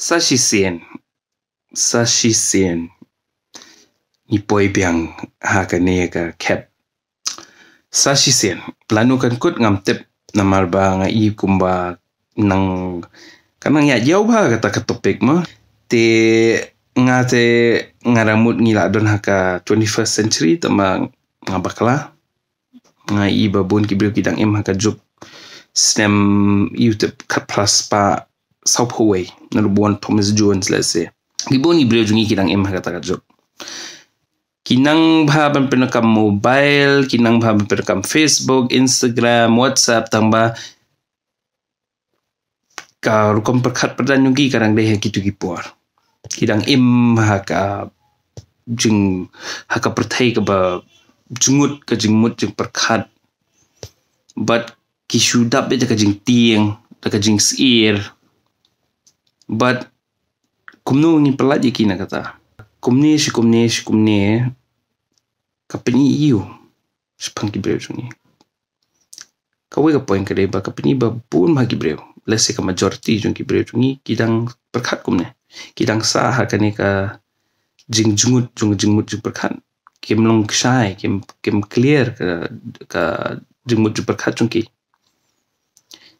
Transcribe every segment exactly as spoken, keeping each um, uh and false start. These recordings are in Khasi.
Sa shisien, sa shisien ngi poi biang ha kane ka khep. Sa shisien, lano kan kut ngam tip, namar ba nga i kumba nang, ka nang ïa ïaw bha kata ka topic mo. Te nga te nga da mut ngi la don ha ka twenty-first century, tangba nga bakla. Nga i ba bun ki briew ki dang im ha ka juk snem, ïa u tip, khatphra spah sawphew wei, naduh ba wan Thomas Jones, let's say. Ki bun ki briew jong ngi ki dang im ha kata ka juk. Ki nang bha ban pyndonkam mobile, ki nang bha ban pyndonkam Facebook, Instagram, WhatsApp, tangba ka rukom pyrkhat pyrdan jong ki ka dang dei ha kitu ki por. Ki dang im ha ka jing, ha ka pyrthei kaba jngut, ka jingmut jingpyrkhat. Bad ki shu dap da ka jingtieng, da ka jingsyier. Bad kumno ngin pyllait ïa ki na kata? Kumne shi kumne shi kumne ka pyni ïa u shaphang ki briew jong ngi. Kawei ka point ka dei ba ka pyni ba bun bha ki briew, let's say ka majority jong ki briew jong ngi, ki dang pyrkhat kumne. Ki dang sah ha kane ka jingjngut jong, jingmut jingpyrkhat. Kim long kshai, kim, kim clear ka, ka jingmut jingpyrkhat jong ki.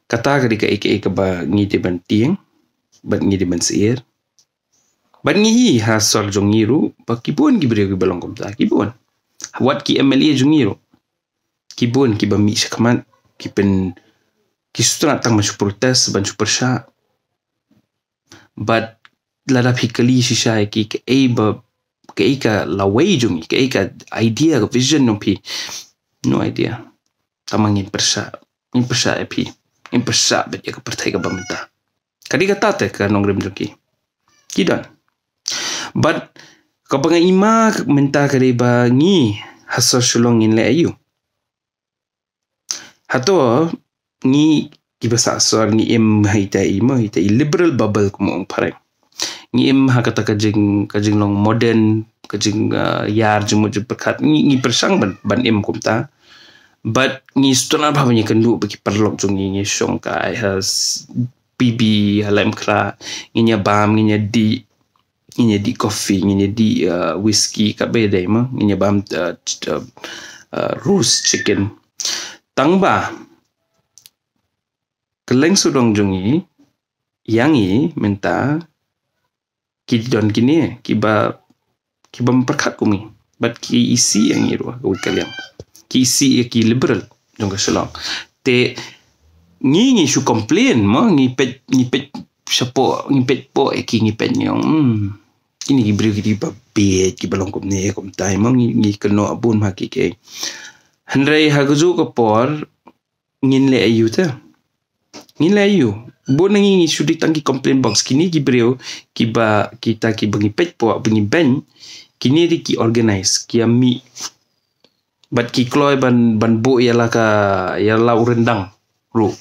Kata ka dei kaei kaei kaba ngi dei ban tieng bad ngi dei ban syier. Bad ngi i ha sor jong ngi ruh ba ki bun ki briew kiba long kumta, ki bun. Wat ki M L A jong ngi ruh, ki bun kiba mih shakhmat, ki pyn, ki sngewtynnat tang ban shu protest, ban shu pyrshah. Bad lada phi kylli shisha ïa ki kaei ba, kaei ka lawei jong ngi, kaei ka idea, ka vision jong phi, no idea. Tangba ngin pyrshah, ngin pyrshah ïa phi, ngin pyrshah bad ïa ka pyrthei kaba mynta. Ka dei kata te ka nongrim jong ki. Ki don. Bad kaba nga i ma mynta ka dei ba ngi ha sor Shillong ngin leh aïu? Hato ngi kiba sah sor ngi im ha ita i mo, ita i liberal bubble, kum ong phareng. Ngi im ha kata ka jing, ka jinglong modern, ka jing, ah, ïar jingmut jingpyrkhat, ngi, ngi pyrshang ban, ban im kumta. Bad ngi sngewtynnat bha ban ïakynduh bad ki paralok jong ngi, ngi shong kai ha s-, P B, ha Laitumkhrah, ngin ïa bam, ngin ïa dih, ngin ïa dih coffee, ngin ïa dih, uh, whisky, kaba ïadei mo, ngin ïa bam, uh, ch-, uh, uh, roast chicken. Tangba kylleng sawdong jong ngi, ïa ngi mynta, ki don kine kiba, kiba pyrkhat kum ngi. Bad ki isih ïa ngi ruh ha kawei ka liang. Ki isih ïa ki liberal jong ka Shillong. Te ngi, ngi shu complain mo, ngi peit, ngi peit shapoh, ngi peit poh ïa ki, ngi peit, ngi ong, hmm, kine ki briew kiba bieit, kiba long kumne kumtai mo, ngi, ngi kynnoh bun ha ki, ki. Hynrei ha kajuh ka por ngin leh aïu te? Ngin leh aïu? Bun na ngi, ngi shu dei tang ki complain box. Kine ki briew kiba, kita kiba ngi peit poh, ba ngi beiñ, kine dei ki organize, ki ïa mih. Bad ki kloi ban, ban buh ïa la ka, ïa la u ryndang ruh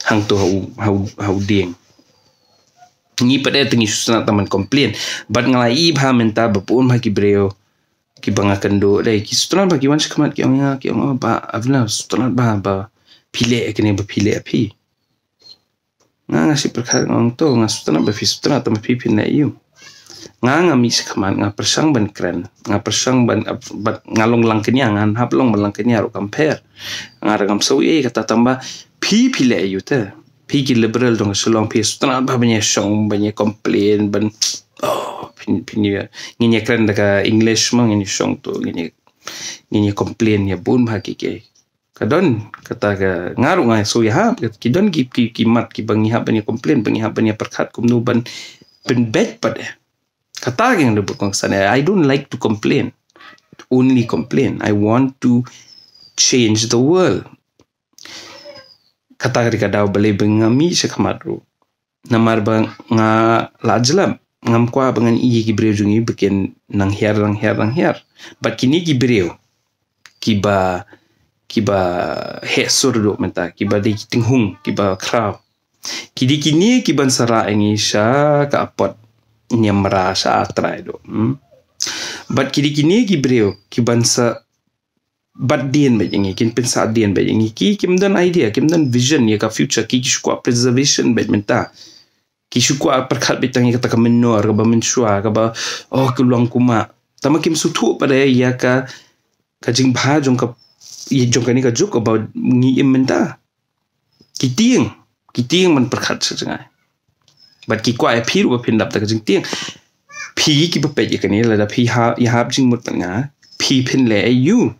hangto ha u, ha u, ha u dieng. Ngi pat de te ngi sngewtynnat tang ban complain. Bad nga la i bha mynta ba bun bha ki briew kiba nga kynduh dei, ki sngewtynnat bha, ki wan shakhmat ki ong ïa nga, ki ong, "Oh, Bah Avner, sngewtynnat bha ba phi leh kane ba phi leh phi." Nga, nga shu pyrkhat, nga ong, "To, nga sngewtynnat ba phi sngewtynnat, tangba phi, phin leh aïu?" Nga, nga mih shakhmat, nga pyrshang ban kren, nga pyrshang ban, ban, nga long langkñia, ngan hap long ban langkñia ruh kam pher. Nga ruh ngam sngew ei kata, tangba phi, phi leh aïu te? Phi ki liberal jong ka Shillong, phi sngewtynnat bha ban ïa shong, ban ïa complain, ban, oh, phin, phin ïa, ngin ïa kren da ka English mo, ngin ïa shong to, ngin ïa, ngin ïa complain ïa bun bha ki, ki. Ka don kata ka, nga ruh nga sngew ïahap, ki don ki, ki, ki mat kiba ngi hap ban ïa complain, ba ngi hap ban ïa pyrkhat kumno ban pynbeit pat eh. Kata ka ngi dei ba kongsan eh. I don't like to complain. Only complain. I want to change the world. Kata ka dei ka daw balei ba nga mih shakhmat ruh. Namar ba nga la jlep, ngam kwah ba ngan ïohi ki briew jong ngi ba kin nang hiar, nang hiar, nang hiar. Bad kine ki briew kiba, kiba heh sur duh mynta, kiba dei ki tynghung, kiba khraw, ki dei kine kiban sa rah ïa ngi sha ka apot niam mra, sha trai duh. Hmm? Bad ki dei kine ki briew kiban sa bat dien bad ïa ngi, kin pynsah dien bad ïa ngi. Ki kim don idea, kim don vision ïa ka future, ki, ki shu kwah preservation bad mynta. Ki shu kwah pyrkhat beit tang ïa kata ka mynnor, kaba mynshuwa, kaba, oh, ka long kumba. Tangba kim sngewthuh pat ïa ka, ka jingbha jong ka, jong kane ka juk kaba ngi im mynta. Ki tieng, ki tieng ban pyrkhat sha jngai. Bad ki kwah ïa phi ruh ba phin dap da ka jingtieng. Phi kiba peit ïa kane, lada phi ha, ïahap jingmut bad nga, phi phin leh aïu?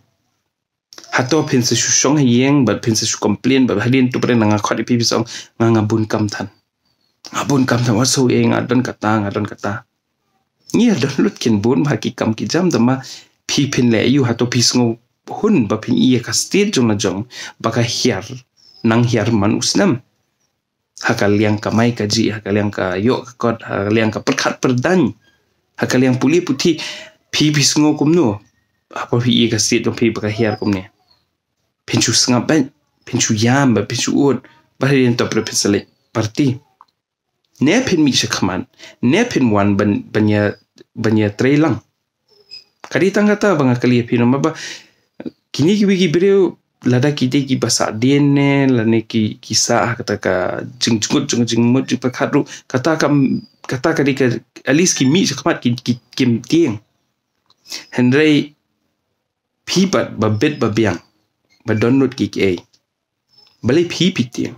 Hato phin sa shu shong ha ïing bad phin sa shu complain bad hadien to pyrshah, nga khot ïa phi, phi sa ong, nga, nga bun kam than. Nga bun kam than, wat sngew ei, nga don kata, nga don kata. Ngi ïa don lut kin bun bha ki kam ki jam, tangba phi phin leh aïu? Hato phi sngew hun ba phin ïa ka state jong la jong ba ka hiar, nang hiar man u snem. Ha ka liang kamai kajih, ha ka liang ka ïoh ka kot, ha ka liang ka pyrkhat pyrdaiñ, ha ka liang pule puthi, phi phi sngew kumno? Hapoh phi ïa ka state jong phi ba ka hiar kumne. Phin shu sngap bad phin shu ïam bad phin shu ud, bad hadien to pyrshah phin sa leit party. Ne phin mih sha khmat, ne phin wan ban, ban ïa, ban ïa trei lang. Ka dei tang kata ba nga kylli ïa phi, namar ba kine kiwei ki briew lada ki dei kiba sah dien ne lane ki, ki sah ha kata ka jingjngut, jong jingmut jingpyrkhat ruh, kata ka, kata ka dei ka, at least ki mih sha khmat, ki, ki, kim tieng. Hynrei phi pat ba bit ba biang, ba don lut kiei kiei, balei phi phi tieng?